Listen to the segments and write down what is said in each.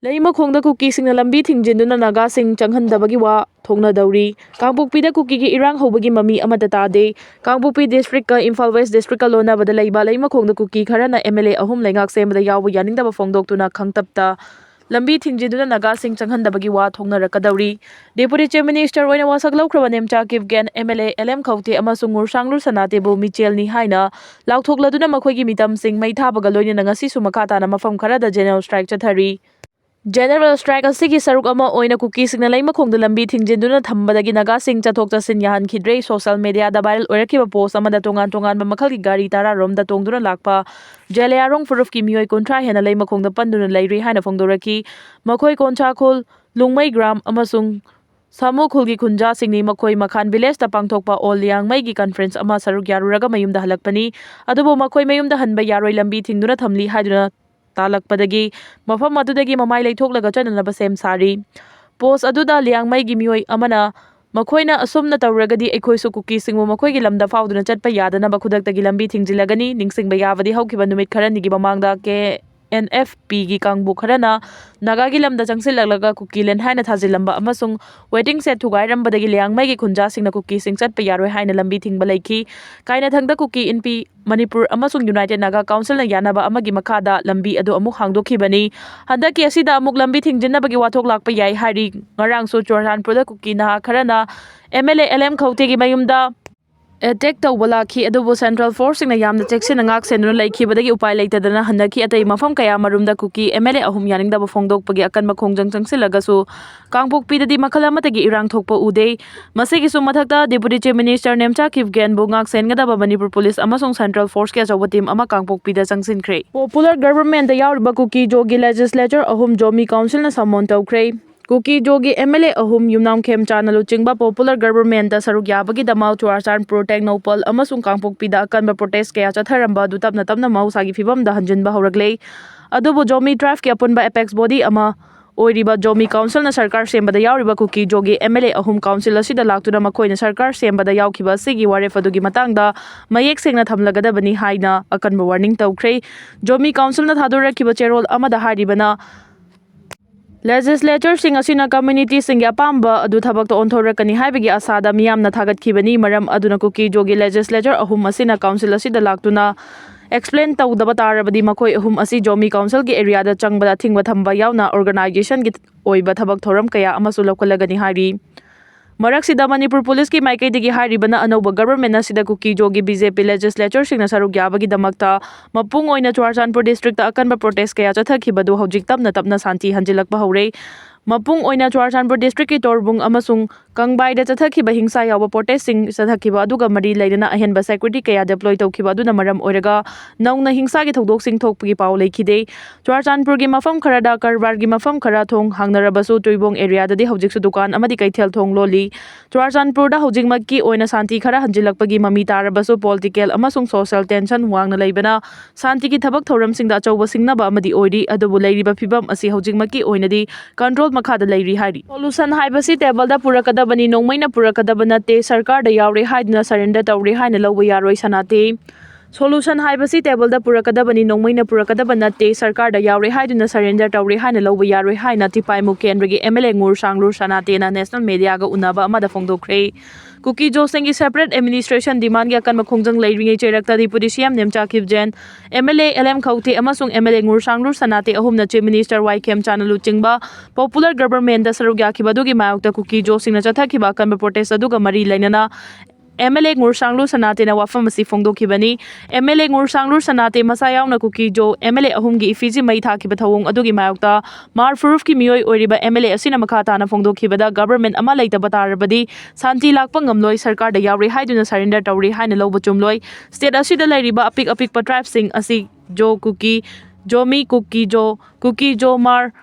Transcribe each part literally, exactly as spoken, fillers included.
ꯂꯩꯃꯈꯣꯡꯗ ꯀꯨꯀꯤꯁꯤꯡꯅ ꯂꯝꯕꯤ ꯊꯤꯡꯖꯤꯟꯗꯨꯅ ꯅꯥꯒꯥꯁꯤꯡ ꯆꯪꯍꯟꯗꯕꯒꯤ ꯋꯥ ꯊꯣꯛꯅꯗꯧꯔꯤ꯫ ꯀꯥꯡꯄꯣꯛꯄꯤꯗ ꯀꯨꯀꯤꯒꯤ ꯏꯔꯥꯡ ꯍꯧꯕꯒꯤ ꯃꯃꯤ ꯑꯃꯠꯇ ꯇꯥꯗꯦ꯫ ꯀꯥꯡꯄꯣꯛꯄꯤ ꯗꯤꯁꯇ꯭ꯔꯤꯛꯀ ꯏꯝꯐꯥꯜ ꯋꯦꯁ ꯗꯤꯁꯇ꯭ꯔꯤꯛꯀ ꯂꯣꯟꯅꯕꯗ ꯂꯩꯕ ꯂꯩꯃꯈꯣꯡꯗ ꯀꯨꯀꯤ ꯈꯔꯅ ꯑꯦꯝ ꯑꯦꯜ ꯑꯦ ꯑꯍꯨꯝ ꯂꯩꯉꯥꯛ ꯁꯦꯝꯕꯗ ꯌꯥꯎꯕ ꯌꯥꯅꯤꯡꯗꯕ ꯐꯣꯡꯗꯣꯛꯇꯨꯅ ꯈꯪꯇꯞꯇ ꯂꯝꯕꯤ ꯊꯤꯡꯖꯤꯟꯗꯨꯅ ꯅꯥꯒꯥꯁꯤꯡ ꯆꯪꯍꯟꯗꯕꯒꯤ ꯋꯥ ꯊꯣꯛꯅꯔꯛꯀꯗꯧꯔꯤ꯫ ꯗꯦꯄꯨꯇꯤ ꯆꯤꯐ ꯃꯤꯅꯤꯁꯇꯔ ꯑꯣꯏꯅ ꯋꯥꯁꯛ ꯂꯧꯈ꯭ꯔꯕ ꯅꯦꯝꯆꯥ ꯀꯤꯞꯒꯦꯟ, M L A L M ꯈꯧꯇꯦ ꯑꯃꯁꯨꯡ ꯉꯨꯔꯁꯥꯡꯂꯨ ꯁꯅꯥꯇꯦꯕꯨ ꯃꯤꯆꯦꯜꯅꯤ ꯍꯥꯏꯅ ꯂꯥꯎꯊꯣꯛꯂꯗꯨꯅ ꯃꯈꯣꯏꯒꯤ ꯃꯤꯇꯝꯁꯤꯡ ꯃꯩ ꯊꯥꯕꯒ ꯂꯣꯏꯅꯅ ꯉꯁꯤꯁꯨ ꯃꯈꯥ ꯇꯥꯅ ꯃꯐꯝ ꯈꯔꯗ ꯖꯦꯅꯔꯦꯜ ꯁ꯭ꯇ꯭ꯔꯥꯏꯛ ꯆꯠꯊꯔꯤ꯫ ꯖꯦꯅꯔꯦꯜ ꯁ꯭ꯇ꯭ꯔꯥꯏꯛ ꯑꯁꯤꯒꯤ ꯁꯔꯨꯛ ꯑꯃ ꯑꯣꯏꯅ ꯀꯨꯀꯤꯁꯤꯡꯅ ꯂꯩꯃꯈꯣꯡꯗ ꯂꯝꯕꯤ ꯊꯤꯡꯖꯤꯟꯗꯨꯅ ꯊꯝꯕꯗꯒꯤ ꯅꯥꯒꯥꯁꯤꯡ ꯆꯠꯊꯣꯛ ꯆꯠꯁꯤꯟ ꯌꯥꯍꯟꯈꯤꯗ꯭ꯔꯦ꯫ ꯁꯣꯁꯤꯌꯦꯜ ꯃꯤꯗꯤꯌꯥꯗ ꯚꯥꯏꯔꯦꯜ ꯑꯣꯏꯔꯛꯈꯤꯕ ꯄꯣꯁ ꯑꯃꯗ ꯇꯣꯉꯥꯟ ꯇꯣꯉꯥꯟꯕ ꯃꯈꯜꯒꯤ ꯒꯥꯔꯤ ꯇꯔꯥꯔꯣꯝꯗ ꯇꯣꯡꯗꯨꯅ ꯂꯥꯛꯄ ꯖꯦꯂꯤꯌꯥꯡꯔꯣꯡ ꯐꯨꯔꯨꯞꯀꯤ ꯃꯤꯑꯣꯏ ꯀꯨꯟꯊ꯭ꯔꯥ ꯍꯦꯟꯅ ꯂꯩꯃꯈꯣꯡꯗ ꯄꯟꯗꯨꯅ ꯂꯩꯔꯤ ꯍꯥꯏꯅ ꯐꯣꯡꯗꯣꯔꯛꯈꯤ꯫ ꯃꯈꯣꯏ ꯀꯣꯟꯁꯥꯈꯨꯜ, ꯂꯨꯡꯃꯩ ꯒ꯭ꯔꯥꯝ ꯑꯃꯁꯨꯡ ꯁꯥꯃꯨ ꯈꯨꯜꯒꯤ ꯈꯨꯟꯖꯥꯁꯤꯡꯅꯤ꯫ ꯃꯈꯣꯏ ꯃꯈꯥꯟ ꯚꯤꯂꯦꯖꯇ ꯄꯥꯡꯊꯣꯛꯄ ꯑꯣꯜ ꯂꯤꯌꯥꯡꯃꯩꯒꯤ ꯀꯟꯐ꯭ꯔꯦꯟꯁ ꯑꯃ ꯁꯔꯨꯛ ꯌꯥꯔꯨꯔꯒ ꯃꯌꯨꯝꯗ ꯍꯜꯂꯛꯄꯅꯤ꯫ ꯑꯗꯨꯕꯨ ꯃꯈꯣꯏ ꯃꯌꯨꯝꯗ ꯍꯟꯕ ꯌꯥꯔꯣꯏ, ꯂꯝꯕꯤ ꯊꯤꯡꯗꯨꯅ ꯊꯝꯂꯤ ꯍꯥꯏꯗꯨꯅ ꯇꯥꯜꯂꯛꯄꯗꯒꯤ ꯃꯐꯝ ꯑꯗꯨꯗꯒꯤ ꯃꯃꯥꯏ ꯂꯩꯊꯣꯛꯂꯒ ꯆꯠꯅꯅꯕ ꯁꯦꯝ ꯁꯥꯔꯤ꯫ ꯄꯣꯁ ꯑꯗꯨꯗ ꯂꯤꯌꯥꯡꯃꯩꯒꯤ ꯃꯤꯑꯣꯏ ꯑꯃꯅ, "ꯃꯈꯣꯏꯅ ꯑꯁꯨꯝꯅ ꯇꯧꯔꯒꯗꯤ ꯑꯩꯈꯣꯏꯁꯨ ꯀꯨꯀꯤꯁꯤꯡꯕꯨ ꯃꯈꯣꯏꯒꯤ ꯂꯝꯗ ꯐꯥꯎꯗꯨꯅ ꯆꯠꯄ ꯌꯥꯗꯅꯕ ꯈꯨꯗꯛꯇꯒꯤ ꯂꯝꯕꯤ ꯊꯤꯡꯖꯤꯜꯂꯒꯅꯤ꯫ ꯅꯤꯡꯁꯤꯡꯕ ꯌꯥꯕꯗꯤ ꯍꯧꯈꯤꯕ ꯅꯨꯃꯤꯠ ꯈꯔꯅꯤꯒꯤ ꯃꯃꯥꯡꯗ ꯀꯦ ꯑꯦꯟ ꯑꯦꯐ ꯄꯤꯒꯤ ꯀꯥꯡꯕꯨ ꯈꯔꯅ ꯅꯥꯒꯥꯒꯤ ꯂꯝꯗ ꯆꯪꯁꯤꯜꯂꯛꯂꯒ ꯀꯨꯀꯤꯂꯦꯟ ꯍꯥꯏꯅ ꯊꯥꯖꯤꯜꯂꯝꯕ ꯑꯃꯁꯨꯡ ꯋꯦꯇꯤꯡ ꯁꯦꯗ ꯊꯨꯒꯥꯏꯔꯝꯕꯗꯒꯤ ꯂꯤꯌꯥꯡꯃꯩꯒꯤ ꯈꯨꯟꯖꯥꯁꯤꯡꯅ ꯀꯨꯀꯤꯁꯤꯡ ꯆꯠꯄ ꯌꯥꯔꯣꯏ ꯍꯥꯏꯅ ꯂꯝꯕꯤ ꯊꯤꯡꯕ ꯂꯩꯈꯤ꯫ ꯀꯥꯏꯅꯊꯪꯗ ꯀꯨꯀꯤ ꯏꯟꯄꯤ ꯃꯅꯤꯄꯨꯔ ꯑꯃꯁꯨꯡ ꯌꯨꯅꯥꯏꯇꯦꯗ ꯅꯥꯒꯥ ꯀꯥꯎꯟꯁꯤꯜꯅ ꯌꯥꯅꯕ ꯑꯃꯒꯤ ꯃꯈꯥꯗ ꯂꯝꯕꯤ ꯑꯗꯨ ꯑꯃꯨꯛ ꯍꯥꯡꯗꯣꯛꯈꯤꯕꯅꯤ꯫ ꯍꯟꯗꯛꯀꯤ ꯑꯁꯤꯗ ꯑꯃꯨꯛ ꯂꯝꯕꯤ ꯊꯤꯡꯖꯤꯟꯅꯕꯒꯤ ꯋꯥꯊꯣꯛ ꯂꯥꯛꯄ ꯌꯥꯏ ꯍꯥꯏꯔꯤ꯫ ꯉꯔꯥꯡꯁꯨ ꯆꯨꯔꯆꯥꯟꯄꯨꯔꯗ ꯀꯨꯀꯤ ꯅꯍꯥ ꯈꯔꯅ M L A L M ꯈꯧꯇꯦꯒꯤ ꯃꯌꯨꯝꯗ ꯑꯦꯇꯦꯛ ꯇꯧꯕ ꯂꯥꯛꯈꯤ, ꯑꯗꯨꯕꯨ ꯁꯦꯟꯇ꯭ꯔꯦꯜ ꯐꯣꯔꯁꯁꯤꯡꯅ ꯌꯥꯝꯅ ꯆꯦꯛꯁꯤꯟꯅ ꯉꯥꯛ ꯁꯦꯟꯗꯨꯅ ꯂꯩꯈꯤꯕꯗꯒꯤ ꯎꯄꯥꯏ ꯂꯩꯇꯗꯅ ꯍꯟꯅꯈꯤ꯫ ꯑꯇꯩ ꯃꯐꯝ ꯀꯌꯥ ꯃꯔꯨꯝꯗ ꯀꯨꯀꯤ ꯑꯦꯝ ꯑꯦꯜ ꯑꯦ ꯑꯍꯨꯝ ꯌꯥꯅꯤꯡꯗꯕ ꯐꯣꯡꯗꯣꯛꯄꯒꯤ ꯑꯀꯟꯕ ꯈꯣꯡꯖꯪ ꯆꯪꯁꯤꯜꯂꯒꯁꯨ ꯀꯥꯡꯄꯣꯛꯄꯤꯗꯗꯤ ꯃꯈꯜ ꯑꯃꯠꯇꯒꯤ ꯏꯔꯥꯡ ꯊꯣꯛꯄ ꯎꯗꯦ꯫ ꯃꯁꯤꯒꯤꯁꯨ ꯃꯊꯛꯇ ꯗꯦꯄꯨꯇꯤ ꯆꯤꯐ ꯃꯤꯅꯤꯁꯇꯔ ꯅꯦꯝꯆꯥ ꯀꯤꯞꯒꯦꯟꯕꯨ ꯉꯥꯛ ꯁꯦꯟꯒꯗꯕ ꯃꯅꯤꯄꯨꯔ ꯄꯨꯂꯤꯁ ꯑꯃꯁꯨꯡ ꯁꯦꯟꯇ꯭ꯔꯦꯜ ꯐꯣꯔꯁꯀꯤ ꯑꯆꯧꯕ ꯇꯤꯝ ꯑꯃ ꯀꯥꯡꯄꯣꯛꯄꯤꯗ ꯆꯪꯁꯤꯟꯈ꯭ꯔꯦ꯫ ꯄꯣꯄꯨꯂꯔ ꯒꯚꯔꯟꯃꯦꯟꯠꯇ ꯌꯥꯎꯔꯤꯕ ꯀꯨꯀꯤ ꯖꯣꯒꯤ ꯂꯦꯖꯤꯁꯂꯦꯆꯔ ꯑꯍꯨꯝ ꯖꯣꯃꯤ ꯀꯥꯎꯟꯁꯤꯜꯅ ꯁꯃꯣꯟ ꯇꯧꯈ꯭ꯔꯦ꯫ ꯀꯨꯀꯤ ꯖꯣꯒꯤ ꯑꯦꯝ ꯑꯦꯜ ꯑꯦ ꯑꯍꯨꯝ ꯌꯨꯝꯅꯥꯝ ꯈꯦꯝꯆꯥꯟꯅ ꯂꯨꯆꯤꯡꯕ ꯄꯣꯄꯨꯂꯔ ꯒꯚꯔꯟꯃꯦꯟꯠꯇ ꯁꯔꯨꯛ ꯌꯥꯕꯒꯤꯗꯃꯛ ꯆꯨꯔꯥꯆꯥꯟꯄꯨꯔ, ꯇꯦꯡꯅꯧꯄꯜ ꯑꯃꯁꯨꯡ ꯀꯥꯡꯄꯣꯛꯄꯤꯗ ꯑꯀꯟꯕ ꯄ꯭ꯔꯣꯇꯦꯁ ꯀꯌꯥ ꯆꯠꯊꯔꯝꯕ ꯑꯗꯨ ꯇꯞꯅ ꯇꯞꯅ ꯃꯍꯧꯁꯥꯒꯤ ꯐꯤꯕꯝꯗ ꯍꯟꯖꯤꯟꯕ ꯍꯧꯔꯛꯂꯦ꯫ ꯑꯗꯨꯕꯨ ꯖꯣꯃꯤ ꯇ꯭ꯔꯥꯏꯕꯀꯤ ꯑꯄꯨꯟꯕ ꯑꯦꯄꯦꯛꯁ ꯕꯣꯗꯤ ꯑꯃ ꯑꯣꯏꯔꯤꯕ ꯖꯣꯃꯤ ꯀꯥꯎꯟꯁꯤꯜꯅ ꯁꯔꯀꯥꯔ ꯁꯦꯝꯕꯗ ꯌꯥꯎꯔꯤꯕ ꯀꯨꯀꯤ ꯖꯣꯒꯤ ꯑꯦꯝ ꯑꯦꯜ ꯑꯦ ꯑꯍꯨꯝ ꯀꯥꯎꯟꯁꯤꯜ ꯑꯁꯤꯗ ꯂꯥꯛꯇꯨꯅ ꯃꯈꯣꯏꯅ ꯁꯔꯀꯥꯔ ꯁꯦꯝꯕꯗ ꯌꯥꯎꯈꯤꯕ ꯑꯁꯤꯒꯤ ꯋꯥꯔꯦꯞ ꯑꯗꯨꯒꯤ ꯃꯇꯥꯡꯗ ꯃꯌꯦꯛ ꯁꯦꯡꯅ ꯊꯝꯂꯒꯗꯕꯅꯤ ꯍꯥꯏꯅ ꯑꯀꯟꯕ ꯋꯥꯔꯅꯤꯡ ꯇꯧꯈ꯭ꯔꯦ꯫ ꯖꯣꯃꯤ ꯀꯥꯎꯟꯁꯤꯜꯅ ꯊꯥꯗꯣꯔꯛꯈꯤꯕ ꯆꯦꯔꯣꯜ ꯑꯃꯗ ꯍꯥꯏꯔꯤꯕꯅ, Legislatureꯁꯤꯡ ꯑꯁꯤꯅ communityꯁꯤꯡꯒꯤ ꯑꯄꯥꯝꯕ ꯑꯗꯨ ꯊꯕꯛꯇ ꯑꯣꯟꯊꯣꯔꯛꯀꯅꯤ ꯍꯥꯏꯕꯒꯤ ꯑꯁꯥꯗ ꯃꯤꯌꯥꯝꯅ ꯊꯥꯒꯠꯈꯤꯕꯅꯤ꯫ ꯃꯔꯝ ꯑꯗꯨꯅ ꯀꯨꯀꯤ ꯖꯣꯒꯤ legislature ꯑꯍꯨꯝ ꯑꯁꯤꯅ council ꯑꯁꯤꯗ ꯂꯥꯛꯇꯨꯅ explain ꯇꯧꯗꯕ ꯇꯥꯔꯕꯗꯤ ꯃꯈꯣꯏ ꯑꯍꯨꯝ ꯑꯁꯤ ꯖꯣꯃꯤ councilꯒꯤ areaꯗ ꯆꯪꯕꯗ ꯑꯊꯤꯡꯕ ꯊꯝꯕ ꯌꯥꯎꯅ organizationꯒꯤ ꯑꯣꯏꯕ ꯊꯕꯛ ꯊꯧꯔꯝ ꯀꯌꯥ ꯑꯃꯁꯨ ꯂꯧꯈꯠꯂꯒꯅꯤ ꯍꯥꯏꯔꯤ꯫ ꯃꯔꯛꯁꯤꯗ ꯃꯅꯤꯄꯨꯔ policeꯀꯤ ꯃꯥꯏꯀꯩꯗꯒꯤ ꯍꯥꯏꯔꯤꯕꯅ ꯑꯅꯧꯕ government ꯑꯁꯤꯗ ꯀꯨꯀꯤ ꯖꯣꯒꯤ BJP legislatureꯁꯤꯡꯅ ꯁꯔꯨꯛ ꯌꯥꯕꯒꯤꯗꯃꯛꯇ ꯃꯄꯨꯡ ꯑꯣꯏꯅ ꯆꯨꯔꯥꯆꯥꯟꯄꯨꯔ districtꯇ ꯑꯀꯟꯕ protest ꯀꯌꯥ ꯆꯠꯊꯈꯤꯕꯗꯨ ꯍꯧꯖꯤꯛ ꯇꯞꯅ ꯇꯞꯅ ꯁꯥꯟꯇꯤ ꯍꯟꯖꯤꯜꯂꯛꯄ ꯍꯧꯔꯦ꯫ ꯃꯄꯨꯡ ꯑꯣꯏꯅ ꯆꯨꯔꯥꯆꯥꯟꯄꯨꯔ districtꯀꯤ ꯇꯣꯔꯕꯨꯡ ꯑꯃꯁꯨꯡ ꯀꯪꯕꯥꯏꯗ ꯆꯠꯊꯈꯤꯕ ꯍꯤꯡꯁꯥ ꯌꯥꯎꯕ protestꯁꯤꯡ ꯆꯠꯊꯈꯤꯕ ꯑꯗꯨꯒ ꯃꯔꯤ ꯂꯩꯅꯅ ꯑꯍꯦꯟꯕ security ꯀꯌꯥ deploy ꯇꯧꯈꯤꯕ ꯑꯗꯨꯅ ꯃꯔꯝ ꯑꯣꯏꯔꯒ ꯅꯧꯅ ꯍꯤꯡꯁꯥꯒꯤ ꯊꯧꯗꯣꯛꯁꯤꯡ ꯊꯣꯛꯄꯒꯤ ꯄꯥꯎ ꯂꯩꯈꯤꯗꯦ꯫ ꯆꯨꯔꯥꯆꯥꯟꯄꯨꯔꯒꯤ ꯃꯐꯝ ꯈꯔꯗ ꯀꯔꯕꯥꯔꯒꯤ ꯃꯐꯝ ꯈꯔ ꯊꯣꯡ ꯍꯥꯡꯅꯔꯕꯁꯨ ꯇꯨꯏꯕꯣꯡ areaꯗꯗꯤ ꯍꯧꯖꯤꯛꯁꯨ ꯗꯨꯀꯥꯟ ꯑꯃꯗꯤ ꯀꯩꯊꯦꯜ ꯊꯣꯡ ꯂꯣꯜꯂꯤ꯫ ꯆꯨꯔꯥꯆꯥꯟꯄꯨꯔꯗ ꯍꯧꯖꯤꯛꯃꯛꯀꯤ ꯑꯣꯏꯅ ꯁꯥꯟꯇꯤ ꯈꯔ ꯍꯟꯖꯤꯜꯂꯛꯄꯒꯤ ꯃꯃꯤ ꯇꯥꯔꯕꯁꯨ political ꯑꯃꯁꯨꯡ social tension ꯋꯥꯡꯅ ꯂꯩꯕꯅ ꯁꯥꯟꯇꯤꯒꯤ ꯊꯕꯛ ꯊꯧꯔꯝꯁꯤꯡꯗ ꯑꯆꯧꯕ ꯁꯤꯡꯅꯕ ꯑꯃꯗꯤ ꯑꯣꯏꯔꯤ꯫ ꯑꯗꯨꯕꯨ ꯂꯩꯔꯤꯕ ꯐꯤꯕꯝ ꯑꯁꯤ ꯍꯧꯖꯤꯛꯃꯛꯀꯤ ꯑꯣꯏꯅꯗꯤ control ꯃꯈꯥꯗ ꯂꯩꯔꯤ ꯍꯥꯏꯔꯤ꯫ Solution ꯍꯥꯏꯕꯁꯤ tableꯗ ꯄꯨꯔꯛꯀꯗꯕꯅꯤ, ꯅꯣꯡꯃꯩꯅ ꯄꯨꯔꯛꯀꯗꯕ ꯅꯠꯇꯦ꯫ ꯁꯔꯀꯥꯔꯗ ꯌꯥꯎꯔꯦ ꯍꯥꯏꯗꯨꯅ surrender ꯇꯧꯔꯦ ꯍꯥꯏꯅ ꯂꯧꯕ ꯌꯥꯔꯣꯏ, ꯁꯅꯥꯇꯦ꯫ Solution ꯍꯥꯏꯕꯁꯤ tableꯗ ꯄꯨꯔꯛꯀꯗꯕꯅꯤ, ꯅꯣꯡꯃꯩꯅ ꯄꯨꯔꯛꯀꯗꯕ ꯅꯠꯇꯦ꯫ ꯁꯔꯀꯥꯔꯗ ꯌꯥꯎꯔꯦ ꯍꯥꯏꯗꯨꯅ surrender ꯇꯧꯔꯦ ꯍꯥꯏꯅ ꯂꯧꯕ ꯌꯥꯔꯣꯏ ꯍꯥꯏꯅ ꯇꯤꯄꯥꯏꯃꯨ ꯀꯦꯟꯗ꯭ꯔꯒꯤ MLA ꯉꯨꯔ ꯁꯥꯡꯂꯨꯔ ꯁꯅꯥꯇꯦꯅ national mediaꯒ ꯎꯅꯕ ꯑꯃꯗ ꯐꯣꯡꯗꯣꯛꯈ꯭ꯔꯦ꯫ ꯀꯨꯀꯤ ꯖꯣꯁꯤꯡꯒꯤ separate administration demandꯒꯤ ꯑꯀꯟꯕ ꯈꯣꯡꯖꯪ ꯂꯩꯔꯤꯉꯩ ꯆꯩꯔꯛꯇ Deputy CM Nemcha ꯈꯤꯞꯖꯦꯟ, MLA LM ꯈꯧꯇꯦ ꯑꯃꯁꯨꯡ MLA ꯉꯨꯔ ꯁꯥꯡꯂꯨꯔ ꯁꯅꯥꯇꯦ ꯑꯍꯨꯝꯅ Chief Minister ꯋꯥꯏ ꯈꯦꯝꯆꯥꯅ ꯂꯨꯆꯤꯡꯕ popular governmentꯗ ꯁꯔꯨꯛ ꯌꯥꯈꯤꯕ ꯑꯗꯨꯒꯤ ꯃꯥꯌꯣꯛꯇ ꯀꯨꯀꯤ ꯖꯣꯁꯤꯡꯅ ꯆꯠꯊꯈꯤꯕ ꯑꯀꯟꯕ protest ꯑꯗꯨꯒ ꯃꯔꯤ ꯂꯩꯅꯅ MLA ꯉꯨꯔ ꯁꯥꯡꯂꯨꯔ ꯁꯅꯥꯇꯦꯅ ꯋꯥꯐꯝ ꯑꯁꯤ ꯐꯣꯡꯗꯣꯛꯈꯤꯕꯅꯤ꯫ MLA ꯉꯨꯔ ꯁꯥꯡꯂꯨꯔ ꯁꯅꯥꯇꯦ ꯃꯁꯥ ꯌꯥꯎꯅ ꯀꯨꯀꯤ ꯖꯣ MLA ꯑꯍꯨꯝꯒꯤ effigy ꯃꯩ ꯊꯥꯈꯤꯕ ꯊꯧꯑꯣꯡ ꯑꯗꯨꯒꯤ ꯃꯥꯌꯣꯛꯇ ꯃꯥꯔ ꯐꯨꯔꯨꯞꯀꯤ ꯃꯤꯑꯣꯏ ꯑꯣꯏꯔꯤꯕ MLA ꯑꯁꯤꯅ ꯃꯈꯥ ꯇꯥꯅ ꯐꯣꯡꯗꯣꯛꯈꯤꯕꯗ government ꯑꯃ ꯂꯩꯇꯕ ꯇꯥꯔꯕꯗꯤ ꯁꯥꯟꯇꯤ ꯂꯥꯛꯄ ꯉꯝꯂꯣꯏ, ꯁꯔꯀꯥꯔꯗ ꯌꯥꯎꯔꯦ ꯍꯥꯏꯗꯨꯅ surrender ꯇꯧꯔꯦ ꯍꯥꯏꯅ ꯂꯧꯕ ꯆꯨꯝꯂꯣꯏ꯫ State ꯑꯁꯤꯗ ꯂꯩꯔꯤꯕ ꯑꯄꯤꯛ ꯑꯄꯤꯛꯄ tribeꯁꯤꯡ ꯑꯁꯤ ꯖꯣ ꯀꯨꯀꯤ, ꯖꯣꯃꯤ ꯀꯨꯀꯤ ꯖꯣ, ꯀꯨꯀꯤ ꯖꯣ ꯃꯥꯔ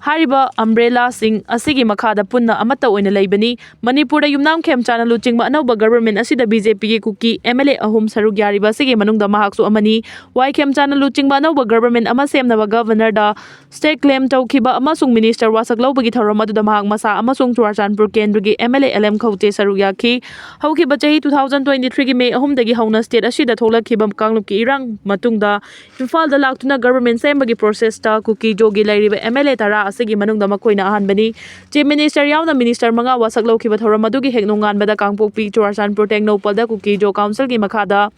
ꯍꯥꯏꯔꯤꯕ umbrellaꯁꯤꯡ ꯑꯁꯤꯒꯤ ꯃꯈꯥꯗ ꯄꯨꯟꯅ ꯑꯃꯠꯇ ꯑꯣꯏꯅ ꯂꯩꯕꯅꯤ꯫ ꯃꯅꯤꯄꯨꯔꯗ ꯌꯨꯝꯅꯥꯝ ꯈꯦꯝꯆꯥꯅ ꯂꯨꯆꯤꯡꯕ ꯑꯅꯧꯕ government ꯑꯁꯤꯗ BJPꯒꯤ ꯀꯨꯀꯤ MLA ꯑꯍꯨꯝ ꯁꯔꯨꯛ ꯌꯥꯔꯤꯕ ꯑꯁꯤꯒꯤ ꯃꯅꯨꯡꯗ ꯃꯍꯥꯛꯁꯨ ꯑꯃꯅꯤ꯫ ꯋꯥꯏ ꯈꯦꯝꯆꯥꯅ ꯂꯨꯆꯤꯡꯕ ꯑꯅꯧꯕ government ꯑꯃ ꯁꯦꯝꯅꯕ governorꯗ state claim ꯇꯧꯈꯤꯕ ꯑꯃꯁꯨꯡ minister ꯋꯥꯁꯛ ꯂꯧꯕꯒꯤ ꯊꯧꯔꯝ ꯑꯗꯨꯗ ꯃꯍꯥꯛ ꯃꯁꯥ ꯑꯃꯁꯨꯡ ꯆꯨꯔꯥꯆꯥꯟꯄꯨꯔ ꯀꯦꯟꯗ꯭ꯔꯒꯤ MLA LM ꯈꯧꯇꯦ ꯁꯔꯨꯛ ꯌꯥꯈꯤ꯫ ꯍꯧꯈꯤꯕ ꯆꯍꯤ two thousand twenty threeꯒꯤ May ꯑꯍꯨꯝꯗꯒꯤ ꯍꯧꯅ state ꯑꯁꯤꯗ ꯊꯣꯛꯂꯛꯈꯤꯕ ꯀꯥꯡꯂꯨꯞꯀꯤ ꯏꯔꯥꯡ ꯃꯇꯨꯡꯗ ꯏꯝꯐꯥꯜꯗ ꯂꯥꯛꯇꯨꯅ government ꯁꯦꯝꯕꯒꯤ processꯇ ꯀꯨꯀꯤ ꯖꯣꯒꯤ ꯂꯩꯔꯤꯕ MLA ꯇꯔꯥ ꯑꯁꯤꯒꯤ ꯃꯅꯨꯡꯗ ꯃꯈꯣꯏꯅ ꯑꯍꯥꯟꯕꯅꯤ꯫ Chief Minister ꯌꯥꯎꯅ Minister ꯃꯉꯥ ꯋꯥꯁꯛ ꯂꯧꯈꯤꯕ ꯊꯧꯔꯝ ꯑꯗꯨꯒꯤ ꯍꯦꯛ ꯅꯣꯡꯉꯥꯟꯕꯗ ꯀꯥꯡꯄꯣꯛꯄꯤ, ꯆꯨꯔꯥꯆꯥꯟꯄꯨꯔ, ꯇꯦꯡꯅꯧꯄꯜꯗ ꯀꯨꯀꯤ ꯖꯣ Councilꯒꯤ ꯃꯈꯥꯗ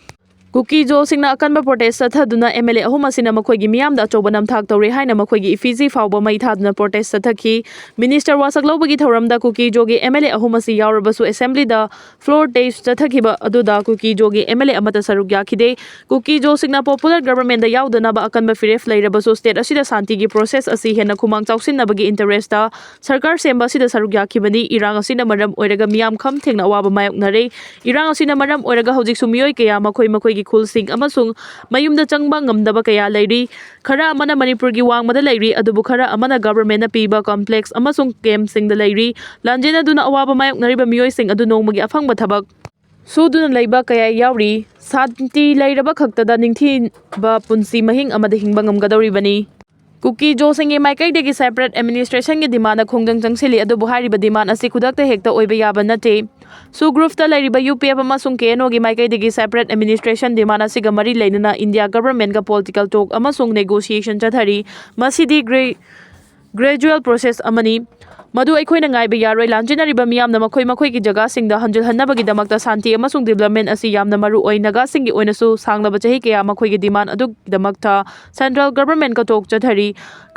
ꯀꯨꯀꯤ ꯖꯣꯁꯤꯡꯅ ꯑꯀꯟꯕ protest ꯆꯠꯊꯗꯨꯅ M L A ꯑꯍꯨꯝ ꯑꯁꯤꯅ ꯃꯈꯣꯏꯒꯤ ꯃꯤꯌꯥꯝꯗ ꯑꯆꯧꯕ ꯅꯝꯊꯥꯛ ꯇꯧꯔꯦ ꯍꯥꯏꯅ ꯃꯈꯣꯏꯒꯤ effigy ꯐꯥꯎꯕ ꯃꯩ ꯊꯥꯗꯨꯅ protest ꯆꯠꯊꯈꯤ꯫ Minister ꯋꯥꯁꯛ ꯂꯧꯕꯒꯤ ꯊꯧꯔꯝꯗ ꯀꯨꯀꯤ ꯖꯣꯒꯤ M L A ꯑꯍꯨꯝ ꯑꯁꯤ ꯌꯥꯎꯔꯕꯁꯨ Assemblyꯗ floor test ꯆꯠꯊꯈꯤꯕ ꯑꯗꯨꯗ ꯀꯨꯀꯤ ꯖꯣꯒꯤ M L A ꯑꯃꯠꯇ ꯁꯔꯨꯛ ꯌꯥꯈꯤꯗꯦ꯫ ꯀꯨꯀꯤ ꯖꯣꯁꯤꯡꯅ popular governmentꯗ ꯌꯥꯎꯗꯅꯕ ꯑꯀꯟꯕ ꯐꯤꯔꯦꯞ ꯂꯩꯔꯕꯁꯨ state ꯑꯁꯤꯗ ꯁꯥꯟꯇꯤꯒꯤ process ꯑꯁꯤ ꯍꯦꯟꯅ ꯈꯨꯃꯥꯡ ꯆꯥꯎꯁꯤꯟꯅꯕꯒꯤ interestꯇ ꯁꯔꯀꯥꯔ ꯁꯦꯝꯕ ꯑꯁꯤꯗ ꯁꯔꯨꯛ ꯌꯥꯈꯤꯕꯅꯤ꯫ ꯏꯔꯥꯡ ꯑꯁꯤꯅ ꯃꯔꯝ ꯑꯣꯏꯔꯒ ꯃꯤꯌꯥꯝ ꯈꯝ ꯊꯦꯡꯅ ꯑꯋꯥꯕ ꯃꯥꯌꯣꯛꯅꯔꯦ꯫ ꯏꯔꯥꯡ ꯑꯁꯤꯅ ꯃꯔꯝ ꯑꯣꯏꯔꯒ ꯍꯧꯖꯤꯛꯁꯨ ꯃꯤꯑꯣꯏ ꯀꯌꯥ ꯃꯈꯣꯏ ꯃꯈꯣꯏꯒꯤ ꯈꯨꯜꯁꯤꯡ ꯑꯃꯁꯨꯡ ꯃꯌꯨꯝꯗ ꯆꯪꯕ ꯉꯝꯗꯕ ꯀꯌꯥ ꯂꯩꯔꯤ꯫ ꯈꯔ ꯑꯃꯅ ꯃꯅꯤꯄꯨꯔꯒꯤ ꯋꯥꯡꯃꯗ ꯂꯩꯔꯤ, ꯑꯗꯨꯕꯨ ꯈꯔ ꯑꯃꯅ governmentꯅ ꯄꯤꯕ complex ꯑꯃꯁꯨꯡ campꯁꯤꯡꯗ ꯂꯩꯔꯤ꯫ ꯂꯥꯟꯖꯦꯟꯅꯗꯨꯅ ꯑꯋꯥꯕ ꯃꯥꯌꯣꯛꯅꯔꯤꯕ ꯃꯤꯑꯣꯏꯁꯤꯡ ꯑꯗꯨ ꯅꯣꯡꯃꯒꯤ ꯑꯐꯪꯕ ꯊꯕꯛ ꯁꯨꯗꯨꯅ ꯂꯩꯕ ꯀꯌꯥ ꯌꯥꯎꯔꯤ꯫ ꯁꯥꯟꯇꯤ ꯂꯩꯔꯕ ꯈꯛꯇꯗ ꯅꯤꯡꯊꯤꯕ ꯄꯨꯟꯁꯤ ꯃꯍꯤꯡ ꯑꯃꯗ ꯍꯤꯡꯕ ꯉꯝꯒꯗꯧꯔꯤꯕꯅꯤ꯫ ꯀꯨꯀꯤ ꯖꯣꯁꯤꯡꯒꯤ ꯃꯥꯏꯀꯩꯗꯒꯤ separate administrationꯒꯤ demandꯅ ꯈꯣꯡꯖꯪ ꯆꯪꯁꯤꯜꯂꯤ, ꯑꯗꯨꯕꯨ ꯍꯥꯏꯔꯤꯕ demand ꯑꯁꯤ ꯈꯨꯗꯛꯇ ꯍꯦꯛꯇ ꯑꯣꯏꯕ ꯌꯥꯕ ꯅꯠꯇꯦ꯫ SoO groupꯇ ꯂꯩꯔꯤꯕ U P F ꯑꯃꯁꯨꯡ K N Oꯒꯤ ꯃꯥꯏꯀꯩꯗꯒꯤ separate administration demand ꯑꯁꯤꯒ ꯃꯔꯤ ꯂꯩꯅꯅ India governmentꯀ political talk ꯑꯃꯁꯨꯡ negotiation ꯆꯠꯊꯔꯤ꯫ ꯃꯁꯤꯗꯤ gra-, gradual process ꯑꯃꯅꯤ꯫ ꯃꯗꯨ ꯑꯩꯈꯣꯏꯅ ꯉꯥꯏꯕ ꯌꯥꯔꯣꯏ꯫ ꯂꯥꯟꯖꯦꯟꯅꯔꯤꯕ ꯃꯤꯌꯥꯝꯅ ꯃꯈꯣꯏ ꯃꯈꯣꯏꯒꯤ ꯖꯒꯥꯁꯤꯡꯗ ꯍꯟꯖꯤꯜꯍꯟꯅꯕꯒꯤꯗꯃꯛꯇ ꯁꯥꯟꯇꯤ ꯑꯃꯁꯨꯡ development ꯑꯁꯤ ꯌꯥꯝꯅ ꯃꯔꯨ ꯑꯣꯏ꯫ ꯅꯥꯒꯥꯁꯤꯡꯒꯤ ꯑꯣꯏꯅꯁꯨ ꯁꯥꯡꯂꯕ ꯆꯍꯤ ꯀꯌꯥ ꯃꯈꯣꯏꯒꯤ demand ꯑꯗꯨꯒꯤꯗꯃꯛꯇ central governmentꯀ talk ꯆꯠꯊꯔꯤ꯫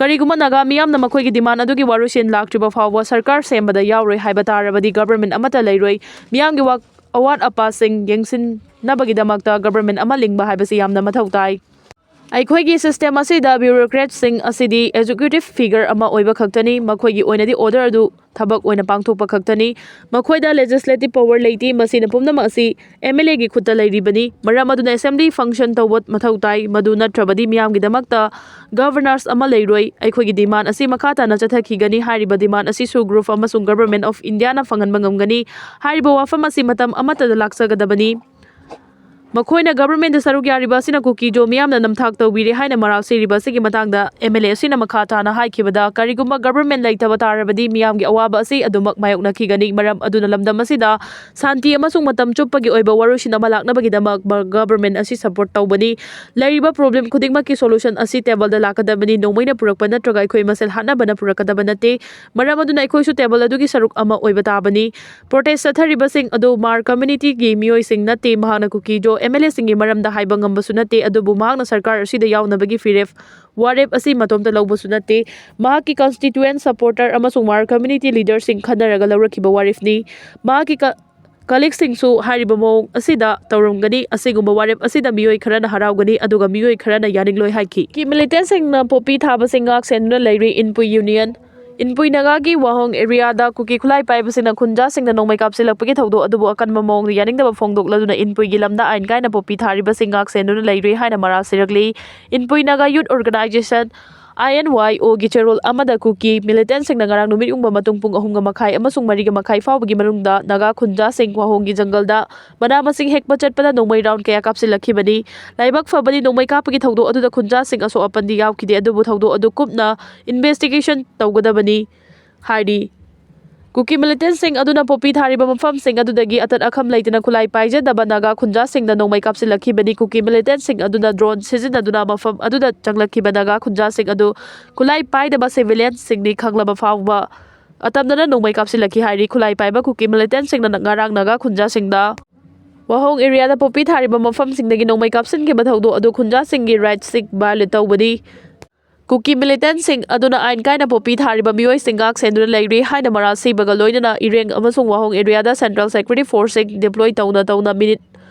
ꯀꯔꯤꯒꯨꯝꯕ ꯅꯥꯒꯥ ꯃꯤꯌꯥꯝꯅ ꯃꯈꯣꯏꯒꯤ demand ꯑꯗꯨꯒꯤ ꯋꯥꯔꯣꯏꯁꯤꯟ ꯂꯥꯛꯇ꯭ꯔꯤꯕ ꯐꯥꯎꯕ ꯁꯔꯀꯥꯔ ꯁꯦꯝꯕꯗ ꯌꯥꯎꯔꯣꯏ ꯍꯥꯏꯕ ꯇꯥꯔꯕꯗꯤ government ꯑꯃꯠꯇ ꯂꯩꯔꯣꯏ꯫ ꯃꯤꯌꯥꯝꯒꯤ ꯋꯥ-, ꯑꯋꯥꯠ ꯑꯄꯥꯁꯤꯡ ꯌꯦꯡꯁꯤꯟꯅꯕꯒꯤꯗꯃꯛꯇ government ꯑꯃ ꯂꯤꯡꯕ ꯍꯥꯏꯕꯁꯤ ꯌꯥꯝꯅ ꯃꯊꯧ ꯇꯥꯏ꯫ ꯑꯩꯈꯣꯏꯒꯤ system ꯑꯁꯤꯗ bureaucratꯁꯤꯡ ꯑꯁꯤꯗꯤ executive figure ꯑꯃ ꯑꯣꯏꯕ ꯈꯛꯇꯅꯤ꯫ ꯃꯈꯣꯏꯒꯤ ꯑꯣꯏꯅꯗꯤ order ꯑꯗꯨ ꯊꯕꯛ ꯑꯣꯏꯅ ꯄꯥꯡꯊꯣꯛꯄ ꯈꯛꯇꯅꯤ꯫ ꯃꯈꯣꯏꯗ legislative power ꯂꯩꯇꯦ꯫ ꯃꯁꯤꯅ ꯄꯨꯝꯅꯃꯛ ꯑꯁꯤ M L Aꯒꯤ ꯈꯨꯠꯇ ꯂꯩꯔꯤꯕꯅꯤ꯫ ꯃꯔꯝ ꯑꯗꯨꯅ assembly function ꯇꯧꯕ ꯃꯊꯧ ꯇꯥꯏ꯫ ꯃꯗꯨ ꯅꯠꯇ꯭ꯔꯕꯗꯤ ꯃꯤꯌꯥꯝꯒꯤꯗꯃꯛꯇ governance ꯑꯃ ꯂꯩꯔꯣꯏ꯫ ꯑꯩꯈꯣꯏꯒꯤ demand ꯑꯁꯤ ꯃꯈꯥ ꯇꯥꯅ ꯆꯠꯊꯈꯤꯒꯅꯤ꯫ ꯍꯥꯏꯔꯤꯕ demand ꯑꯁꯤ SoO group ꯑꯃꯁꯨꯡ Government of Indiaꯅ ꯐꯪꯍꯟꯕ ꯉꯝꯒꯅꯤ꯫ ꯍꯥꯏꯔꯤꯕ ꯋꯥꯐꯝ ꯑꯁꯤ ꯃꯇꯝ ꯑꯃꯠꯇꯗ ꯂꯥꯛꯆꯒꯗꯕꯅꯤ꯫ ꯃꯈꯣꯏꯅ ꯒꯚꯔꯟꯃꯦꯟꯗ ꯁꯔꯨꯛ ꯌꯥꯔꯤꯕ ꯑꯁꯤꯅ ꯀꯨꯀꯤꯖꯣ ꯃꯤꯌꯥꯝꯅ ꯅꯝꯊꯥꯛ ꯇꯧꯕꯤꯔꯦ ꯍꯥꯏꯅ ꯃꯔꯥꯜ ꯁꯤꯔꯤꯕ ꯑꯁꯤꯒꯤ ꯃꯇꯥꯡꯗ ꯑꯦꯝ ꯑꯦꯜ ꯑꯦ ꯑꯁꯤꯅ ꯃꯈꯥ ꯇꯥꯅ ꯍꯥꯏꯈꯤꯕꯗ, ꯀꯔꯤꯒꯨꯝꯕ ꯒꯚꯔꯟꯃꯦꯟ ꯂꯩꯇꯕ ꯇꯥꯔꯕꯗꯤ ꯃꯤꯌꯥꯝꯒꯤ ꯑꯋꯥꯕ ꯑꯁꯤ ꯑꯗꯨꯃꯛ ꯃꯥꯌꯣꯛꯅꯈꯤꯒꯅꯤ꯫ ꯃꯔꯝ ꯑꯗꯨꯅ ꯂꯝꯗꯝ ꯑꯁꯤꯗ ꯁꯥꯟꯇꯤ ꯑꯃꯁꯨꯡ ꯃꯇꯝ ꯆꯨꯞꯄꯒꯤ ꯑꯣꯏꯕ ꯋꯥꯔꯣꯏꯁꯤꯟ ꯑꯃ ꯂꯥꯛꯅꯕꯒꯤꯗꯃꯛ ꯃ-, ꯒꯚꯔꯟꯃꯦꯟ ꯑꯁꯤ ꯁꯄꯣꯔꯠ ꯇꯧꯕꯅꯤ꯫ ꯂꯩꯔꯤꯕ ꯄ꯭ꯔꯣꯕ꯭ꯂꯦꯝ ꯈꯨꯗꯤꯡꯃꯛꯀꯤ ꯁꯣꯂꯨꯁꯟ ꯑꯁꯤ ꯇꯦꯕꯜꯗ ꯂꯥꯛꯀꯗꯕꯅꯤ, ꯅꯣꯡꯃꯩꯅ ꯄꯨꯔꯛꯄ ꯅꯠꯇ꯭ꯔꯒ ꯑꯩꯈꯣꯏ ꯃꯁꯦꯜ ꯍꯥꯠꯅꯕꯅ ꯄꯨꯔꯛꯀꯗꯕ ꯅꯠꯇꯦ꯫ ꯃꯔꯝ ꯑꯗꯨꯅ ꯑꯩꯈꯣꯏꯁꯨ ꯇꯦꯕꯜ ꯑꯗꯨꯒꯤ ꯁꯔꯨꯛ ꯑꯃ ꯑꯣꯏꯕ ꯇꯥꯕꯅꯤ꯫ ꯄ꯭ꯔꯣꯇꯦꯁ ꯆꯠꯊꯔꯤꯕꯁꯤꯡ ꯑꯗꯨ ꯃꯥꯔ ꯀꯝꯃ꯭ꯌꯨꯅꯤꯇꯤꯒꯤ ꯃꯤꯑꯣꯏꯁꯤꯡ ꯅꯠꯇꯦ꯫ ꯃꯍꯥꯛꯅ ꯀꯨꯀꯤꯖꯣ ꯑꯦꯝ ꯑꯦꯜ ꯑꯦꯁꯤꯡꯒꯤ ꯃꯔꯝꯗ ꯍꯥꯏꯕ ꯉꯝꯕꯁꯨ ꯅꯠꯇꯦ, ꯑꯗꯨꯕꯨ ꯃꯍꯥꯛꯅ ꯁꯔꯀꯥꯔ ꯑꯁꯤꯗ ꯌꯥꯎꯅꯕꯒꯤ ꯐꯤꯔꯦꯞ, ꯋꯥꯔꯦꯞ ꯑꯁꯤ ꯃꯇꯣꯝꯇ ꯂꯧꯕꯁꯨ ꯅꯠꯇꯦ꯫ ꯃꯍꯥꯛꯀꯤ ꯀꯟꯁꯇꯤꯇ꯭ꯌꯨꯌꯦꯟ ꯁꯄꯣꯔꯇꯔ ꯑꯃꯁꯨꯡ ꯃꯥꯔ ꯀꯝꯃ꯭ꯌꯨꯅꯤꯇꯤ ꯂꯤꯗꯔꯁꯤꯡ ꯈꯟꯅꯔꯒ ꯂꯧꯔꯛꯈꯤꯕ ꯋꯥꯔꯦꯞꯅꯤ꯫ ꯃꯍꯥꯛꯀꯤ ꯀ-, ꯀꯂꯤꯛꯁꯤꯡꯁꯨ ꯍꯥꯏꯔꯤꯕ ꯃꯑꯣꯡ ꯑꯁꯤꯗ ꯇꯧꯔꯝꯒꯅꯤ꯫ ꯑꯁꯤꯒꯨꯝꯕ ꯋꯥꯔꯦꯞ ꯑꯁꯤꯗ ꯃꯤꯑꯣꯏ ꯈꯔꯅ ꯍꯔꯥꯎꯒꯅꯤ, ꯑꯗꯨꯒ ꯃꯤꯑꯣꯏ ꯈꯔꯅ ꯌꯥꯅꯤꯡꯂꯣꯏ ꯍꯥꯏꯈꯤ꯫ ꯀꯤ ꯃꯤꯂꯤꯇꯦꯟꯁꯤꯡꯅ ꯄꯣꯄꯤ ꯊꯥꯕꯁꯤꯡ ꯉꯥꯛ ꯁꯦꯟꯗꯨꯅ ꯂꯩꯔꯤ꯫ ꯏꯟꯄꯨꯏ ꯌꯨꯅꯤꯌꯟ, ꯏꯟꯄꯨꯏ ꯅꯥꯒꯥꯒꯤ ꯋꯥꯍꯣꯡ ꯑꯦꯔꯤꯌꯥꯗ ꯀꯨꯀꯤ ꯈꯨꯠꯂꯥꯏ ꯄꯥꯏꯕꯁꯤꯡꯅ ꯈꯨꯟꯖꯥꯁꯤꯡꯗ ꯅꯣꯡꯃꯩ ꯀꯥꯞꯁꯤꯜꯂꯛꯄꯒꯤ ꯊꯧꯗꯣꯛ ꯑꯗꯨꯕꯨ ꯑꯀꯟꯕ ꯃꯑꯣꯡꯗ ꯌꯥꯅꯤꯡꯗꯕ ꯐꯣꯡꯗꯣꯛꯂꯗꯨꯅ ꯏꯟꯄꯨꯏꯒꯤ ꯂꯝꯗ ꯑꯥꯏꯟ ꯀꯥꯏꯅ ꯄꯣꯄꯤ ꯊꯥꯔꯤꯕꯁꯤꯡ ꯉꯥꯛ ꯁꯦꯟꯗꯨꯅ ꯂꯩꯔꯤ ꯍꯥꯏꯅ ꯃꯔꯥꯜ ꯁꯤꯔꯛꯂꯤ꯫ ꯏꯟꯄꯨꯏ ꯅꯥꯒꯥ ꯌꯨꯠ ꯑꯣꯔꯒꯅꯥꯏꯖꯦꯁꯟ, ꯑꯥꯏ ꯑꯦꯟ ꯋꯥꯏ ꯑꯣꯒꯤ ꯆꯦꯔꯣꯜ ꯑꯃꯗ ꯀꯨꯀꯤ ꯃꯤꯂꯤꯇꯦꯟꯁꯤꯡꯅ ꯉꯔꯥꯡ ꯅꯨꯃꯤꯠ ꯌꯨꯡꯕ ꯃꯇꯨꯡ ꯄꯨꯡ ꯑꯍꯨꯝꯒ ꯃꯈꯥꯏ ꯑꯃꯁꯨꯡ ꯃꯔꯤꯒ ꯃꯈꯥꯏ ꯐꯥꯎꯕꯒꯤ ꯃꯅꯨꯡꯗ ꯅꯥꯒꯥ ꯈꯨꯟꯖꯥꯁꯤꯡ ꯋꯥꯍꯣꯡꯒꯤ ꯖꯪꯒꯜꯗ ꯃꯅꯥ ꯃꯁꯤꯡ ꯍꯦꯛꯄ ꯆꯠꯄꯗ ꯅꯣꯡꯃꯩ ꯔꯥꯎꯟ ꯀꯌꯥ ꯀꯥꯞꯁꯤꯜꯂꯛꯈꯤꯕꯅꯤ꯫ ꯂꯥꯏꯕꯛ ꯐꯕꯗꯤ ꯅꯣꯡꯃꯩ ꯀꯥꯞꯄꯒꯤ ꯊꯧꯗꯣꯛ ꯑꯗꯨꯗ ꯈꯨꯟꯖꯥꯁꯤꯡ ꯑꯁꯣꯛ ꯑꯄꯟꯗꯤ ꯌꯥꯎꯈꯤꯗꯦ, ꯑꯗꯨꯕꯨ ꯊꯧꯗꯣꯛ ꯑꯗꯨ ꯀꯨꯞꯅ ꯏꯟꯚꯦꯁꯇꯤꯒꯦꯁꯟ ꯇꯧꯒꯗꯕꯅꯤ ꯍꯥꯏꯔꯤ꯫ ꯀꯨꯀꯤ ꯃꯤꯂꯤꯇꯦꯟꯁꯤꯡ ꯑꯗꯨꯅ ꯄꯣꯄꯤ ꯊꯥꯔꯤꯕ ꯃꯐꯝꯁꯤꯡ ꯑꯗꯨꯗꯒꯤ ꯑꯇꯠ ꯑꯈꯝ ꯂꯩꯇꯅ ꯈꯨꯠꯂꯥꯏ ꯄꯥꯏꯖꯗꯕ ꯅꯥꯒꯥ ꯈꯨꯟꯖꯥꯁꯤꯡꯗ ꯅꯣꯡꯃꯩ ꯀꯥꯞꯁꯤꯜꯂꯛꯈꯤꯕꯅꯤ꯫ ꯀꯨꯀꯤ ꯃꯤꯂꯤꯇꯦꯟꯁꯤꯡ ꯑꯗꯨꯅ ꯗ꯭ꯔꯣꯟ ꯁꯤꯖꯤꯟꯅꯗꯨꯅ ꯃꯐꯝ ꯑꯗꯨꯗ ꯆꯪꯂꯛꯈꯤꯕ ꯅꯥꯒꯥ ꯈꯨꯟꯖꯥꯁꯤꯡ ꯑꯗꯨ ꯈꯨꯠꯂꯥꯏ ꯄꯥꯏꯗꯕ ꯁꯤꯚꯤꯂꯤꯌꯟꯁꯤꯡꯅꯤ ꯈꯪꯂꯕ ꯐꯥꯎꯕ ꯑꯇꯝꯅꯅ ꯅꯣꯡꯃꯩ ꯀꯥꯞꯁꯤꯜꯂꯛꯈꯤ ꯍꯥꯏꯔꯤ꯫ ꯈꯨꯠꯂꯥꯏ ꯄꯥꯏꯕ ꯀꯨꯀꯤ ꯃꯤꯂꯤꯇꯦꯟꯁꯤꯡꯅ ꯉꯔꯥꯡ ꯅꯥꯒꯥ ꯈꯨꯟꯖꯥꯁꯤꯡꯗ ꯋꯥꯍꯣꯡ ꯑꯦꯔꯤꯌꯥꯗ ꯄꯣꯄꯤ ꯊꯥꯔꯤꯕ ꯃꯐꯝꯁꯤꯡꯗꯒꯤ ꯅꯣꯡꯃꯩ ꯀꯥꯞꯁꯤꯟꯈꯤꯕ ꯊꯧꯗꯣꯛ ꯑꯗꯨ ꯈꯨꯟꯖꯥꯁꯤꯡꯒꯤ ꯔꯥꯏꯠꯁꯤꯡ ꯚꯥꯏꯑꯣꯂꯦꯠ ꯇꯧꯕꯅꯤ꯫ ꯀꯨꯀꯤ ꯃꯤꯂꯤꯇꯦꯟꯁꯤꯡ ꯑꯗꯨꯅ ꯑꯥꯏꯟ ꯀꯥꯏꯅ ꯄꯣꯄꯤ ꯊꯥꯔꯤꯕ ꯃꯤꯑꯣꯏꯁꯤꯡ ꯉꯥꯛ ꯁꯦꯟꯗꯨꯅ ꯂꯩꯔꯤ ꯍꯥꯏꯅ ꯃꯔꯥꯜ ꯁꯤꯕꯒ ꯂꯣꯏꯅꯅ ꯏꯔꯦꯡ ꯑꯃꯁꯨꯡ ꯋꯥꯍꯣꯡ ꯑꯦꯔꯤꯌꯥꯗ ꯁꯦꯟꯇ꯭ꯔꯦꯜ ꯁꯦꯀ꯭ꯌꯨꯔꯤꯇꯤ ꯐꯣꯔꯁꯁꯤꯡ ꯗꯤꯄ꯭ꯂꯣꯏ ꯇꯧꯅ ꯇꯧꯅ ꯃꯤꯅꯤꯠ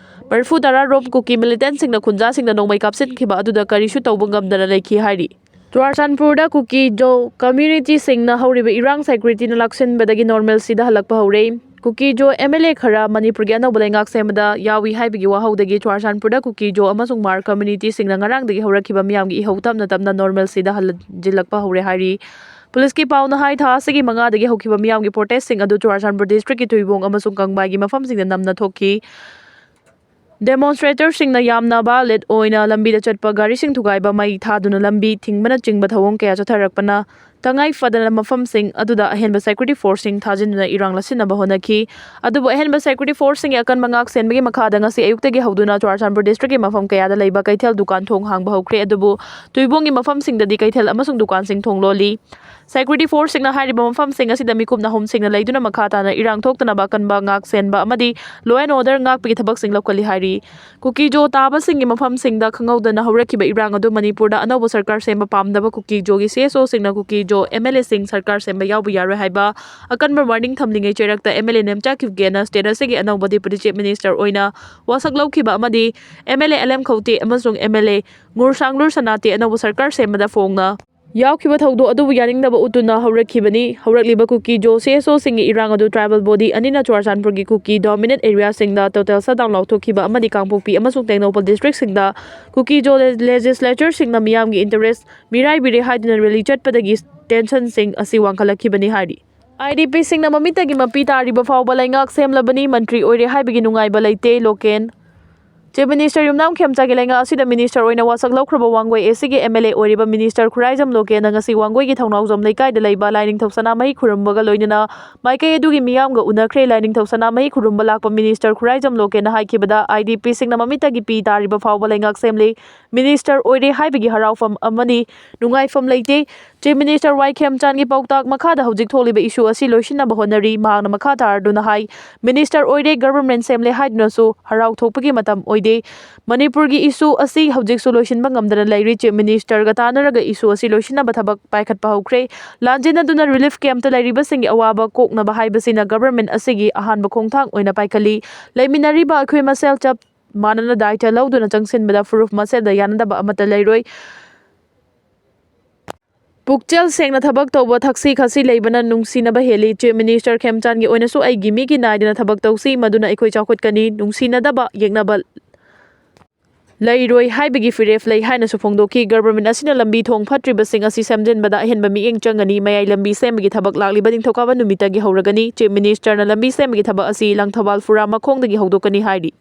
ꯃꯔꯤꯐꯨ ꯇꯔꯥ ꯔꯣꯝ ꯀꯨꯀꯤ ꯃꯤꯂꯤꯇꯦꯟꯁꯤꯡꯅ ꯈꯨꯟꯖꯥꯁꯤꯡꯅ ꯅꯣꯡꯃꯩ ꯀꯥꯞꯁꯤꯟꯈꯤꯕ ꯑꯗꯨꯗ ꯀꯔꯤꯁꯨ ꯇꯧꯕ ꯉꯝꯗꯅ ꯂꯩꯈꯤ ꯍꯥꯏꯔꯤ꯫ ꯆꯨꯔꯥꯆꯥꯟꯄꯨꯔꯗ ꯀꯨꯀꯤ ꯖꯣ ꯀꯝꯃ꯭ꯌꯨꯅꯤꯇꯤꯁꯤꯡꯅ ꯍꯧꯔꯤꯕ ꯏꯔꯥꯡ ꯁꯦꯀ꯭ꯌꯨꯔꯤꯇꯤꯅ ꯂꯥꯛꯁꯤꯟꯕꯗꯒꯤ ꯅꯣꯔꯃꯦꯜꯁꯤꯗ ꯍꯜꯂꯛꯄ ꯍꯧꯔꯦ꯫ ꯀꯨꯀꯤ ꯖꯣ ꯑꯦꯝ ꯑꯦꯜ ꯑꯦ ꯈꯔ ꯃꯅꯤꯄꯨꯔꯒꯤ ꯑꯅꯧꯕ ꯂꯩꯉꯥꯛ ꯁꯦꯝꯕꯗ ꯌꯥꯎꯏ ꯍꯥꯏꯕꯒꯤ ꯋꯥꯍꯧꯗꯒꯤ ꯆꯨꯔꯥꯆꯥꯟꯄꯨꯔꯗ ꯀꯨꯀꯤ ꯖꯣ ꯑꯃꯁꯨꯡ ꯃꯥꯔ ꯀꯝꯃ꯭ꯌꯨꯅꯤꯇꯤꯁꯤꯡꯅ ꯉꯔꯥꯡꯗꯒꯤ ꯍꯧꯔꯛꯈꯤꯕ ꯃꯤꯌꯥꯝꯒꯤ ꯏꯍꯧ ꯇꯞꯅ ꯇꯞꯅ ꯅꯣꯔꯃꯦꯜꯁꯤꯗ ꯍꯜꯂꯛꯄ ꯍꯧꯔꯦ ꯍꯥꯏꯔꯤ꯫ ꯄꯨꯂꯤꯁꯀꯤ ꯄꯥꯎꯅ ꯍꯥꯏ, ꯊꯥ ꯑꯁꯤꯒꯤ ꯃꯉꯥꯗꯒꯤ ꯍꯧꯈꯤꯕ ꯃꯤꯌꯥꯝꯒꯤ ꯄ꯭ꯔꯣꯇꯦꯁꯁꯤꯡ ꯑꯗꯨ ꯆꯨꯔꯥꯆꯥꯟꯄꯨꯔ ꯗꯤꯁꯇ꯭ꯔꯤꯛꯀꯤ ꯊꯨꯏꯕꯣꯡ ꯑꯃꯁꯨꯡ ꯀꯪꯕꯥꯏꯒꯤ ꯃꯐꯝꯁꯤꯡꯗ ꯅꯝꯅ ꯊꯣꯛꯈꯤ꯫ Demonstratorꯁꯤꯡꯅ ꯌꯥꯝꯅ violent ꯑꯣꯏꯅ ꯂꯝꯕꯤꯗ ꯆꯠꯄ ꯒꯥꯔꯤꯁꯤꯡ ꯊꯨꯒꯥꯏꯕ, ꯃꯩ ꯊꯥꯗꯨꯅ ꯂꯝꯕꯤ ꯊꯤꯡꯕꯅꯆꯤꯡꯕ ꯊꯧꯑꯣꯡ ꯀꯌꯥ ꯆꯠꯊꯔꯛꯄꯅ ꯇꯉꯥꯏ ꯐꯗꯅ ꯃꯐꯝꯁꯤꯡ ꯑꯗꯨꯗ ꯑꯍꯦꯟꯕ security forceꯁꯤꯡ ꯊꯥꯖꯤꯟꯗꯨꯅ ꯏꯔꯥꯡ ꯂꯥꯛꯁꯤꯟꯅꯕ ꯍꯣꯠꯅꯈꯤ꯫ ꯑꯗꯨꯕꯨ ꯑꯍꯦꯟꯕ security forceꯁꯤꯡꯒꯤ ꯑꯀꯟꯕ ꯉꯥꯛ ꯁꯦꯟꯕꯒꯤ ꯃꯈꯥꯗ ꯉꯁꯤ ꯑꯌꯨꯛꯇꯒꯤ ꯍꯧꯗꯨꯅ ꯆꯨꯔꯥꯆꯥꯟꯄꯨꯔ districtꯀꯤ ꯃꯐꯝ ꯀꯌꯥꯗ ꯂꯩꯕ ꯀꯩꯊꯦꯜ ꯗꯨꯀꯥꯟ ꯊꯣꯡ ꯍꯥꯡꯕ ꯍꯧꯈ꯭ꯔꯦ꯫ ꯑꯗꯨꯕꯨ ꯇꯨꯏꯕꯣꯡꯒꯤ ꯃꯐꯝꯁꯤꯡꯗꯗꯤ ꯀꯩꯊꯦꯜ ꯑꯃꯁꯨꯡ ꯗꯨꯀꯥꯟꯁꯤꯡ ꯊꯣꯡ ꯂꯣꯜꯂꯤ꯫ Security forceꯁꯤꯡꯅ ꯍꯥꯏꯔꯤꯕ ꯃꯐꯝꯁꯤꯡ ꯑꯁꯤꯗ ꯃꯤꯀꯨꯞ ꯅꯥꯍꯨꯝ ꯁꯦꯡꯅ ꯂꯩꯗꯨꯅ ꯃꯈꯥ ꯇꯥꯅ ꯏꯔꯥꯡ ꯊꯣꯛꯇꯅꯕ ꯑꯀꯟꯕ ꯉꯥꯛ ꯁꯦꯟꯕ ꯑꯃꯗꯤ law and order ꯉꯥꯛꯄꯒꯤ ꯊꯕꯛꯁꯤꯡ ꯂꯧꯈꯠꯂꯤ ꯍꯥꯏꯔꯤ꯫ ꯀꯨꯀꯤꯖꯣ ꯇꯥꯕꯁꯤꯡꯒꯤ ꯃꯐꯝꯁꯤꯡꯗ ꯈꯪꯍꯧꯗꯅ ꯍꯧꯔꯛꯈꯤꯕ ꯏꯔꯥꯡ ꯑꯗꯨ ꯃꯅꯤꯄꯨꯔꯗ ꯑꯅꯧꯕ ꯁꯔꯀꯥꯔ ꯁꯦꯝꯕ ꯄꯥꯝꯗꯕ ꯀꯨꯀꯤꯖꯣꯒꯤ CSOꯁꯤꯡꯅ ꯀꯨꯀꯤꯖꯣ MLAꯁꯤꯡ ꯁꯔꯀꯥꯔ ꯁꯦꯝꯕ ꯌꯥꯎꯕ ꯌꯥꯔꯣꯏ ꯍꯥꯏꯕ ꯑꯀꯟꯕ warning ꯊꯝꯂꯤꯉꯩ ꯆꯩꯔꯛꯇ MLA ꯅꯦꯝꯆꯥ ꯀꯤꯞꯒꯦꯅ state ꯑꯁꯤꯒꯤ ꯑꯅꯧꯕ Deputy Chief Minister ꯑꯣꯏꯅ ꯋꯥꯁꯛ ꯂꯧꯈꯤꯕ ꯑꯃꯗꯤ MLA ꯑꯦꯜ ꯑꯦꯝ ꯈꯧꯇꯦ ꯑꯃꯁꯨꯡ MLA ꯉꯨꯔꯁꯥꯡꯂꯨꯔ ꯁꯅꯥꯇꯦ ꯑꯅꯧꯕ ꯁꯔꯀꯥꯔ ꯁꯦꯝꯕꯗ ꯐꯣꯡꯅ ꯌꯥꯎꯈꯤꯕ ꯊꯧꯗꯣꯛ ꯑꯗꯨꯕꯨ ꯌꯥꯅꯤꯡꯗꯕ ꯎꯠꯇꯨꯅ ꯍꯧꯔꯛꯈꯤꯕꯅꯤ꯫ ꯍꯧꯔꯛꯂꯤꯕ ꯀꯨꯀꯤꯖꯣ CSOꯁꯤꯡꯒꯤ ꯏꯔꯥꯡ ꯑꯗꯨ tribal body ꯑꯅꯤꯅ ꯆꯨꯔꯥꯆꯥꯟꯄꯨꯔꯒꯤ ꯀꯨꯀꯤ dominate areaꯁꯤꯡꯗ total shutdown ꯂꯥꯎꯊꯣꯛꯈꯤꯕ ꯑꯃꯗꯤ ꯀꯥꯡꯄꯣꯛꯄꯤ ꯑꯃꯁꯨꯡ ꯇꯦꯡꯅꯧꯄꯜ districtꯁꯤꯡꯗ ꯀꯨꯀꯤꯖꯣ legislatureꯁꯤꯡꯅ ꯃꯤꯌꯥꯝꯒꯤ interest ꯃꯤꯔꯥꯏꯕꯤꯔꯦ ꯍꯥꯏꯗꯨꯅ rally ꯆꯠꯄꯗꯒꯤ tensionꯁꯤꯡ ꯑꯁꯤ ꯋꯥꯡꯈꯠꯂꯛꯈꯤꯕꯅꯤ ꯍꯥꯏꯔꯤ꯫ IDPꯁꯤꯡꯅ ꯃꯃꯤꯠꯇꯒꯤ ꯃꯄꯤ ꯇꯥꯔꯤꯕ ꯐꯥꯎꯕ ꯂꯩꯉꯥꯛ ꯁꯦꯝꯂꯕꯅꯤ, ꯃꯟꯇ꯭ꯔꯤ ꯑꯣꯏꯔꯦ ꯍꯥꯏꯕꯒꯤ ꯅꯨꯡꯉꯥꯏꯕ ꯂꯩꯇꯦ, ꯂꯣꯀꯦꯟ꯫ Chief Minister ꯌꯨꯝꯅꯥꯝ ꯈꯦꯝꯆꯥꯒꯤ ꯂꯩꯉꯥꯛ ꯑꯁꯤꯗ minister ꯑꯣꯏꯅ ꯋꯥꯁꯛ ꯂꯧꯈ꯭ꯔꯕ ꯋꯥꯡꯒꯣꯏ ACꯒꯤ MLA ꯑꯣꯏꯔꯤꯕ minister ꯈꯨꯔꯥꯏꯖꯝ ꯂꯣꯀꯦꯟꯅ ꯉꯁꯤ ꯋꯥꯡꯒꯣꯏꯒꯤ ꯊꯧꯅꯥꯎꯖꯝ ꯂꯩꯀꯥꯏꯗ ꯂꯩꯕ ꯂꯥꯏꯅꯤꯡꯊꯧ ꯁꯅꯥꯃꯍꯤ ꯈꯨꯔꯨꯝꯕꯒ ꯂꯣꯏꯅꯅ ꯃꯥꯏꯀꯩ ꯑꯗꯨꯒꯤ ꯃꯤꯌꯥꯝꯒ ꯎꯅꯈ꯭ꯔꯦ꯫ ꯂꯥꯏꯅꯤꯡꯊꯧ ꯁꯅꯥꯃꯍꯤ ꯈꯨꯔꯨꯝꯕ ꯂꯥꯛꯄ minister ꯈꯨꯔꯥꯏꯖꯝ ꯂꯣꯀꯦꯟꯅ ꯍꯥꯏꯈꯤꯕꯗ, IDPꯁꯤꯡꯅ ꯃꯃꯤꯠꯇꯒꯤ ꯄꯤ ꯇꯥꯔꯤꯕ ꯐꯥꯎꯕ ꯂꯩꯉꯥꯛ ꯁꯦꯝꯂꯤ, minister ꯑꯣꯏꯔꯦ ꯍꯥꯏꯕꯒꯤ ꯍꯔꯥꯎꯐꯝ ꯑꯃꯅꯤ, ꯅꯨꯡꯉꯥꯏꯐꯝ ꯂꯩꯇꯦ꯫ Chief Minister ꯋꯥꯏ ꯈꯦꯝꯆꯥꯟꯒꯤ ꯄꯥꯎꯇꯥꯛ ꯃꯈꯥꯗ ꯍꯧꯖꯤꯛ ꯊꯣꯛꯂꯤꯕ issue ꯑꯁꯤ ꯂꯣꯏꯁꯤꯟꯅꯕ ꯍꯣꯠꯅꯔꯤ꯫ ꯃꯍꯥꯛꯅ ꯃꯈꯥ ꯇꯥꯔꯗꯨꯅ ꯍꯥꯏ, minister ꯑꯣꯏꯔꯦ, government ꯁꯦꯝꯂꯦ ꯍꯥꯏꯗꯨꯅꯁꯨ ꯍꯔꯥꯎ ꯊꯣꯛꯄꯒꯤ ꯃꯇꯝ ꯑꯣꯏꯗꯦ꯫ ꯃꯅꯤꯄꯨꯔꯒꯤ issue ꯑꯁꯤ ꯍꯧꯖꯤꯛꯁꯨ ꯂꯣꯏꯁꯤꯟꯕ ꯉꯝꯗꯅ ꯂꯩꯔꯤ꯫ Chief Ministerꯒ ꯇꯥꯟꯅꯔꯒ issue ꯑꯁꯤ ꯂꯣꯏꯁꯤꯟꯅꯕ ꯊꯕꯛ ꯄꯥꯏꯈꯠꯄ ꯍꯧꯈ꯭ꯔꯦ꯫ ꯂꯥꯟꯖꯦꯟꯅꯗꯨꯅ relief campꯇ ꯂꯩꯔꯤꯕꯁꯤꯡꯒꯤ ꯑꯋꯥꯕ ꯀꯣꯛꯅꯕ ꯍꯥꯏꯕꯁꯤꯅ government ꯑꯁꯤꯒꯤ ꯑꯍꯥꯟꯕ ꯈꯣꯡꯊꯥꯡ ꯑꯣꯏꯅ ꯄꯥꯏꯈꯠꯂꯤ꯫ ꯂꯩꯃꯤꯟꯅꯔꯤꯕ ꯑꯩꯈꯣꯏ ꯃꯁꯦꯜ ꯆꯞ ꯃꯥꯟꯅꯅ ꯗꯥꯏꯇ ꯂꯧꯗꯨꯅ ꯆꯪꯁꯤꯟꯕꯗ ꯐꯨꯔꯨꯞ ꯃꯁꯦꯜꯗ ꯌꯥꯅꯗꯕ ꯑꯃꯠꯇ ꯂꯩꯔꯣꯏ꯫ ꯄꯨꯛꯆꯦꯜ ꯁꯦꯡꯅ ꯊꯕꯛ ꯇꯧꯕ, ꯊꯛꯁꯤ ꯈꯥꯁꯤ ꯂꯩꯕꯅ ꯅꯨꯡꯁꯤꯅꯕ ꯍꯦꯜꯂꯤ꯫ Chief Minister ꯈꯦꯝꯆꯥꯟꯒꯤ ꯑꯣꯏꯅꯁꯨ ꯑꯩꯒꯤ ꯃꯤꯒꯤ ꯅꯥꯏꯗꯅ ꯊꯕꯛ ꯇꯧꯁꯤ, ꯃꯗꯨꯅ ꯑꯩꯈꯣꯏ ꯆꯥꯎꯈꯠꯀꯅꯤ꯫ ꯅꯨꯡꯁꯤꯅꯗꯕ, ꯌꯦꯛꯅꯕ ꯂꯩꯔꯣꯏ ꯍꯥꯏꯕꯒꯤ ꯐꯤꯔꯦꯞ ꯂꯩ ꯍꯥꯏꯅꯁꯨ ꯐꯣꯡꯗꯣꯛꯈꯤ꯫ Government ꯑꯁꯤꯅ ꯂꯝꯕꯤ ꯊꯣꯡ ꯐꯠꯇ꯭ꯔꯤꯕꯁꯤꯡ ꯑꯁꯤ ꯁꯦꯝꯖꯤꯟꯕꯗ ꯑꯍꯦꯟꯕ ꯃꯤꯠꯌꯦꯡ ꯆꯪꯒꯅꯤ꯫ ꯃꯌꯥꯏ ꯂꯝꯕꯤ ꯁꯦꯝꯕꯒꯤ ꯊꯕꯛ ꯂꯥꯛꯂꯤꯕ ꯅꯤꯡꯊꯧꯀꯥꯕ ꯅꯨꯃꯤꯠꯇꯒꯤ ꯍꯧꯔꯒꯅꯤ꯫ Chief Ministerꯅ ꯂꯝꯕꯤ ꯁꯦꯝꯕꯒꯤ ꯊꯕꯛ ꯑꯁꯤ ꯂꯪꯊꯕꯥꯜ ꯐꯨꯔꯥ ꯃꯈꯣꯡꯗꯒꯤ ꯍꯧꯗꯣꯛꯀꯅꯤ ꯍꯥꯏꯔꯤ꯫